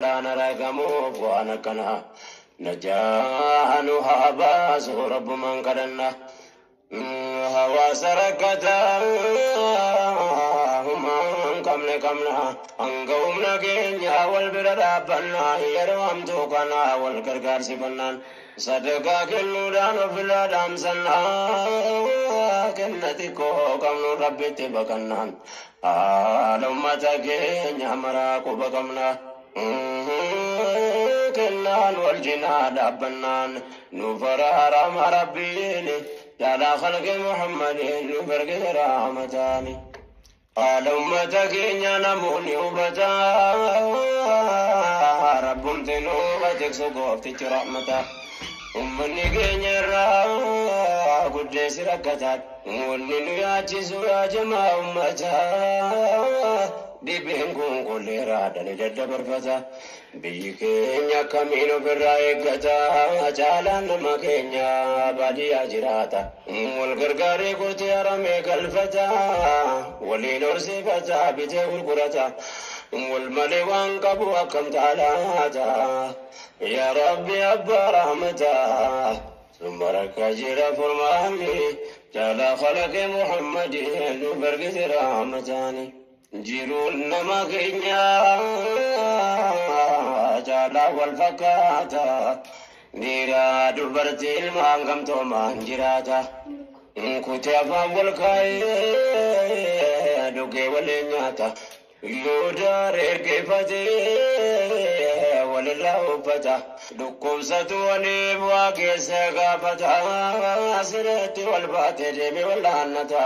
Argamuuf waan akkanaa najaa nu haa baasu rabbumaan kadhanna. Hawaasa rakkataa humaan qabne qabna, hanga humna keenya wal bira dhaabbannaa, yeroo hamtuu kana wal gargaarsifannaan, sadaqaa kennuudhaan ofirraa dhaamsannaa, kenna xiqqoo qabnu rabbitti baqannaan, haala ummata keenya maraa quba qabna. Kennaan wal cinaa dhaabbannaan nu faraarama rabbiin jaalaa khalqi Muhammadin nu gargaara rahmataani. Haala ummata keenya namoonni hubataa, rabbumti nu tiksu gooftichi rahmata. Ummanni keenya irraa guddeessi rakkataa, wanni nu yaachisu yaa jamaa ummataa, dhibeen kun kolleeraa dhale daddabarfata. Biyyi keenya akkamiin ofirraa eeggata? Caalaan nama keenya baadiyyaa jiraata. Wal gargaaree qotee haramee galfata, waliin horsiifata, bitee gurgurata. Wal malee waan qabu akkam taalaata? Yaa Rabbi abbaa rahmataa. Summa rakkaa jira furmaanni jaalaa khalaqe Muhammadin nu bargite rahmataani. Jiruun nama keenya caalaa wal fakkaata. Dhiiraa dubartii ilmaan gamtoomaan jiraata. Kutee afaan wal kaayee dhugee waliin nyaata. Yoo daaree ergeeffatee walirraa uffata. Dhukkubsatu waliif waa keessa gaafata. Sireetti wal baatee deemee wal laannata.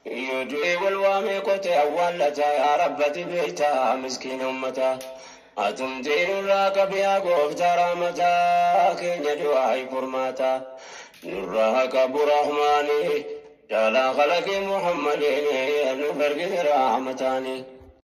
Yoo du'e wal waamee qotee awwaallata. Yaa rabbati beekta miskiina ummata. Atumtee nurraa qabiyaa gooftaa rahmataa keenya du'aa furmaata. Nurraa qabu rahmaani jaalaa khalaqi Muhammadin nu gargaara rahmataani.